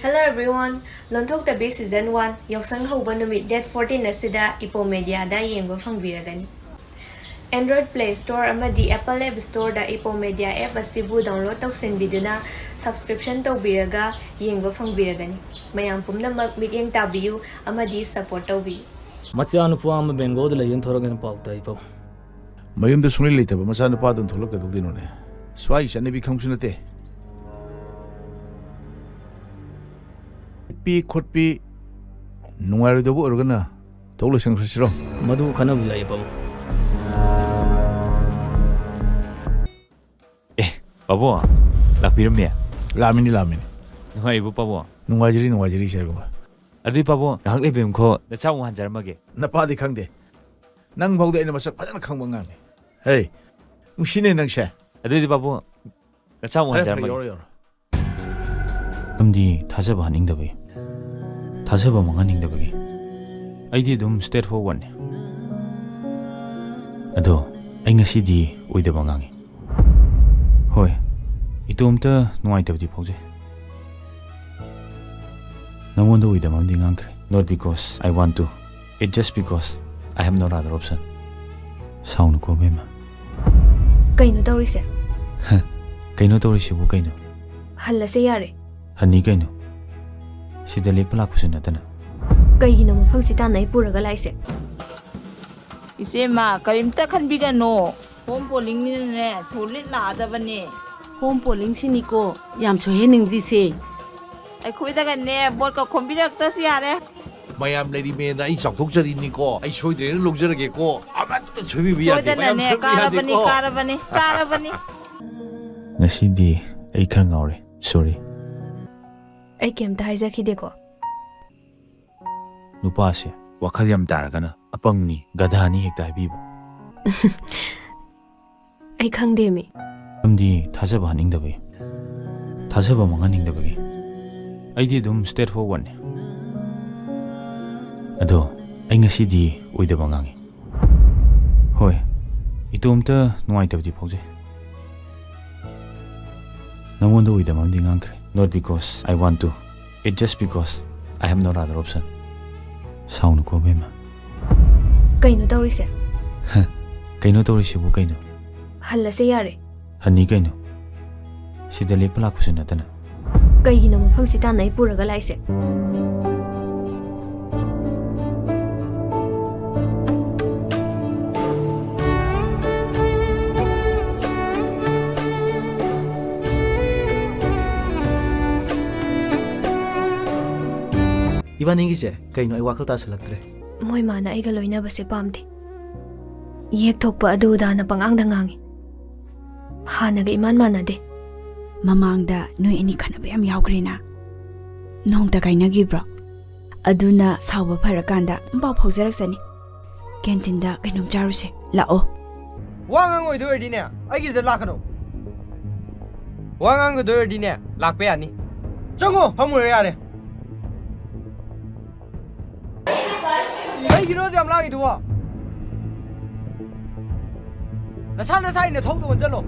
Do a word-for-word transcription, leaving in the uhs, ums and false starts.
Hello everyone! ꯂꯣꯟꯊꯣꯛꯇꯕꯤ Season one ꯌꯥꯎꯁꯪ ꯍꯧꯕ ꯅꯨꯃꯤꯠ date fourteen ꯑꯁꯤꯗ Ipo Mediaꯗ ꯌꯦꯡꯕ ꯐꯪꯕꯤꯔꯒꯅꯤ꯫ Android Play Store ꯑꯃꯗꯤ Apple App Storeꯗ Ipo Media app ꯑꯁꯤꯕꯨ download ꯇꯧꯁꯤꯟꯕꯤꯗꯨꯅ subscription ꯇꯧꯕꯤꯔꯒ ꯌꯦꯡꯕ ꯐꯪꯕꯤꯔꯒꯅꯤ꯫ ꯃꯌꯥꯝ ꯄꯨꯝꯅꯃꯛ ꯃꯤꯠꯌꯦꯡ ꯇꯥꯕꯤꯌꯨ ꯑꯃꯗꯤ support ꯇꯧꯕꯤꯌꯨ꯫ ꯃꯆꯥꯅꯨꯄꯥ ꯑꯃ ꯕꯦꯡꯒ꯭ꯂꯣꯔꯗ ꯂꯩꯌꯦꯅ ꯊꯣꯔꯛꯑꯦꯅ ꯄꯥꯎ ꯇꯥꯏ, ꯄꯥꯎ꯫ ꯃꯌꯨꯝꯗ ꯁꯨꯡꯂꯩ ꯂꯩꯇꯕ ꯃꯆꯥꯅꯨꯄꯥꯗꯨꯅ ꯊꯣꯛꯂꯛꯀꯗꯧꯗꯣꯏꯅꯣꯅꯦ? ꯁ꯭ꯋꯥꯏꯒꯤ ꯆꯠꯅꯕꯤ ꯈꯪꯕꯁꯨ ꯅꯠꯇꯦ꯫ ꯆꯠꯄꯤ ꯈꯣꯠꯄꯤ ꯅꯨꯡꯉꯥꯏꯔꯣꯏꯗꯕ ꯑꯣꯏꯔꯒꯅ ꯊꯣꯛ ꯂꯣꯏꯁꯟꯈ꯭ꯔꯁꯤꯔꯣ? ꯃꯗꯨ ꯈꯟꯅꯕ ꯌꯥꯏꯌꯦ, ꯄꯥꯕꯨꯡ꯫ ꯑꯦ, ꯄꯥꯕꯨꯡ, ꯂꯥꯛꯄꯤꯔꯝꯃꯦ? ꯂꯥꯛꯑꯝꯃꯤꯅꯤ, ꯂꯥꯛꯑꯝꯃꯤꯅꯤ꯫ ꯅꯨꯡꯉꯥꯏꯔꯤꯕꯣ, ꯄꯥꯕꯨꯡ? ꯅꯨꯡꯉꯥꯏꯖꯔꯤ, ꯅꯨꯡꯉꯥꯏꯖꯔꯤ, ꯏꯆꯥ ꯏꯕꯨꯡꯉꯣ꯫ ꯑꯗꯨꯗꯤ, ꯄꯥꯕꯨꯡ, ꯉꯥꯏꯍꯥꯛ ꯂꯩꯕꯤꯌꯨꯀꯣ, ꯅꯆꯥ ꯑꯃꯨꯛ ꯍꯟꯖꯔꯝꯃꯒꯦ꯫ ꯅꯄꯥꯗꯤ ꯈꯪꯗꯦ꯫ ꯅꯪ ꯐꯥꯎꯗꯤ ꯑꯩꯅ ꯃꯁꯛ ꯐꯖꯅ ꯈꯪꯕ ꯑꯉꯥꯡꯅꯤ꯫ ꯍꯦ, ꯅꯨꯡꯁꯤꯅꯦ ꯅꯪꯁꯦ꯫ ꯑꯗꯨꯗꯤ, ꯄꯥꯕꯨꯡ, ꯅꯆꯥ ꯑꯃꯨꯛ ꯐꯔꯦ, ꯐꯔꯦ, ꯍꯟꯖꯔꯝꯃꯒꯦ꯫ ꯌꯧꯔꯣ, ꯌꯧꯔꯣ꯫ ꯃꯔꯝꯗꯤ ꯊꯥꯖꯕ ꯍꯥꯠꯅꯤꯡꯗꯕꯒꯤ, ꯊꯥꯖꯕ ꯃꯥꯡꯍꯟꯅꯤꯡꯗꯕꯒꯤ꯫ ꯑꯩꯗꯤ ꯑꯗꯨꯝ straight forwardꯅꯤ꯫ ꯑꯗꯣ ꯑꯩ ꯉꯁꯤꯗꯤ ꯑꯣꯏꯗꯕ ꯉꯥꯡꯉꯤ꯫ ꯍꯣꯏ, ꯏꯇꯣꯝꯇ ꯅꯨꯡꯉꯥꯏꯇꯕꯗꯤ ꯐꯥꯎꯖꯩ꯫ ꯅꯉꯣꯟꯗ ꯑꯣꯏꯗꯕ ꯑꯃꯗꯤ ꯉꯥꯡꯈ꯭ꯔꯦ꯫ Not because I want to. It's just because I have no other option. ꯁꯥꯎꯅꯨꯀꯣ, ꯕꯦꯝꯃ꯫ ꯀꯩꯅꯣ ꯇꯧꯔꯤꯁꯦ? ꯍ, ꯀꯩꯅꯣ ꯇꯧꯔꯤꯁꯤꯕꯨ ꯀꯩꯅꯣ? ꯍꯜꯂꯁꯦ ꯌꯥꯔꯦ꯫ ꯍꯟꯅꯤ ꯀꯩꯅꯣ? ꯁꯤꯗ ꯂꯦꯛꯄ ꯂꯥꯛꯄꯁꯨ ꯅꯠꯇꯅ꯫ ꯀꯩꯒꯤꯅꯣ ꯃꯐꯝꯁꯤ ꯇꯥꯟꯅ ꯑꯩ ꯄꯨꯔꯒ ꯂꯥꯛꯏꯁꯦ? ꯏꯆꯦꯃ, ꯀꯔꯤꯝꯇ ꯈꯟꯕꯤꯒꯅꯣ꯫ Home pollingꯅꯤꯅꯅꯦ, solid ꯂꯥꯛꯑꯗꯕꯅꯦ꯫ Home pollingꯁꯤꯅꯤꯀꯣ ꯌꯥꯝ ꯁꯣꯏꯍꯟꯅꯤꯡꯗ꯭ꯔꯤꯁꯦ꯫ ꯑꯩꯈꯣꯏꯗꯒꯅꯦ voteꯀ ꯈꯣꯝꯕꯤꯔꯛꯇ꯭ꯔꯁꯨ ꯌꯥꯔꯦ꯫ ꯃꯌꯥꯝ ꯂꯩꯔꯤꯃꯦꯅ ꯑꯩ ꯆꯥꯎꯊꯣꯛꯆꯔꯤꯅꯤꯀꯣ꯫ ꯑꯩ ꯁꯣꯏꯗ꯭ꯔꯦꯅ ꯂꯧꯖꯔꯒꯦꯀꯣ꯫ ꯑꯃꯠꯇ ꯁꯣꯏꯕꯤꯕ ꯌꯥꯗꯦ꯫ ꯃꯌꯥꯝ ꯁꯣꯏꯗꯅꯅꯦ, ꯁꯣꯏꯕ ꯀꯥꯔꯕꯅꯤ, ꯌꯥꯗꯦꯀꯣ꯫ ꯀꯥꯔꯕꯅꯤ, ꯀꯥꯔꯕꯅꯤ꯫ ꯉꯁꯤꯗꯤ ꯑꯩ ꯈꯔ ꯉꯥꯎꯔꯦ꯫ Sorry꯫ ꯑꯩ ꯀꯩꯝꯇ ꯍꯥꯏꯖꯈꯤꯗꯦꯀꯣ꯫ ꯅꯨꯄꯥꯁꯦ ꯋꯥꯈꯜ ꯌꯥꯝ ꯇꯥꯔꯒꯅ ꯑꯄꯪꯅꯤ, ꯒꯙꯥꯅꯤ ꯍꯦꯛꯇ ꯍꯥꯏꯕꯤꯕ꯫ ꯑꯩ ꯈꯪꯗꯦꯃꯤ꯫ ꯃꯔꯝꯗꯤ ꯊꯥꯖꯕ ꯍꯥꯠꯅꯤꯡꯗꯕꯒꯤ, ꯊꯥꯖꯕ ꯃꯥꯡꯍꯟꯅꯤꯡꯗꯕꯒꯤ꯫ ꯑꯩꯗꯤ ꯑꯗꯨꯝ straight forwardꯅꯤ꯫ ꯑꯗꯣ ꯑꯩ ꯉꯁꯤꯗꯤ ꯑꯣꯏꯗꯕ ꯉꯥꯡꯉꯤ꯫ ꯍꯣꯏ, ꯏꯇꯣꯝꯇ ꯅꯨꯡꯉꯥꯏꯇꯕꯗꯤ ꯐꯥꯎꯖꯩ꯫ ꯅꯉꯣꯟꯗ ꯑꯣꯏꯗꯕ ꯑꯃꯗꯤ ꯉꯥꯡꯈ꯭ꯔꯦ꯫ Not because I want to. It's just because I have no other option. ꯁꯥꯎꯅꯨꯀꯣ ꯕꯦꯝꯃ꯫ ꯀꯩꯅꯣ ꯇꯧꯔꯤꯁꯦ? ꯀꯩꯅꯣ ꯇꯧꯔꯤꯁꯤꯕꯨ ꯀꯩꯅꯣ? ꯍꯜꯂꯁꯦ ꯌꯥꯔꯦ꯫ ꯍꯟꯅꯤ ꯀꯩꯅꯣ? ꯁꯤꯗ ꯂꯦꯛꯄ ꯂꯥꯛꯄꯁꯨ ꯅꯠꯇꯅ꯫ ꯀꯩꯒꯤꯅꯣ ꯃꯐꯝꯁꯤ ꯇꯥꯟꯅ ꯑꯩ ꯄꯨꯔꯒ ꯂꯥꯛꯏꯁꯦ? ꯏꯕꯥꯅꯤꯒꯤꯁꯦ ꯀꯩꯅꯣ ꯑꯩ ꯋꯥꯈꯜ ꯇꯥꯁꯜꯂꯛꯇ꯭ꯔꯦ꯫ ꯃꯣꯏ ꯃꯥꯅ ꯑꯩꯒ ꯂꯣꯏꯅꯕꯁꯦ ꯄꯥꯝꯗꯦ꯫ ꯌꯦꯛ ꯊꯣꯛꯄ ꯑꯗꯨ ꯑꯗꯥꯅ ꯄꯉꯥꯡꯗ ꯉꯥꯡꯉꯤ꯫ ꯍꯥꯟꯅꯒ ꯏꯃꯥꯟ ꯃꯥꯟꯅꯗꯦ꯫ ꯃꯃꯥꯡꯗ ꯅꯣꯏ ꯑꯅꯤ ꯈꯠꯅꯕ ꯌꯥꯝ ꯌꯥꯎꯈ꯭ꯔꯦꯅ꯫ ꯅꯣꯡꯇ ꯀꯥꯏꯅꯈꯤꯕ꯭ꯔꯣ? ꯑꯗꯨꯅ ꯁꯥꯎꯕ ꯐꯔꯀꯥꯟꯗ ꯑꯗꯨꯝ ꯄꯥꯎ ꯐꯥꯎꯖꯔꯛꯆꯅꯤ꯫ ꯀꯦꯟꯇꯤꯟꯗ ꯀꯩꯅꯣꯝ ꯆꯥꯔꯨꯁꯦ꯫ ꯂꯥꯛꯑꯣ꯫ ꯋꯥ ꯉꯥꯡꯉꯣꯏꯗꯣꯏ ꯑꯣꯏꯔꯗꯤꯅꯦ, ꯑꯩꯒꯤꯁꯤꯗ ꯂꯥꯛꯀꯅꯣ꯫ ꯋꯥ ꯉꯥꯡꯒꯗꯣꯏ ꯑꯣꯏꯔꯗꯤꯅꯦ, ꯂꯥꯛꯄ ꯌꯥꯅꯤ꯫ ꯆꯪꯉꯣ, ꯐꯝꯃꯨꯔꯣ ꯌꯥꯔꯦ꯫ ꯀꯩꯒꯤꯅꯣ ꯑꯗꯨ ꯌꯥꯝ ꯂꯥꯡꯉꯤꯗꯨꯕꯣ? ꯅꯁꯥ ꯅꯁꯥꯒꯤ ꯅꯊꯧꯗꯣ ꯑꯣꯟꯁꯤꯜꯂꯣ꯫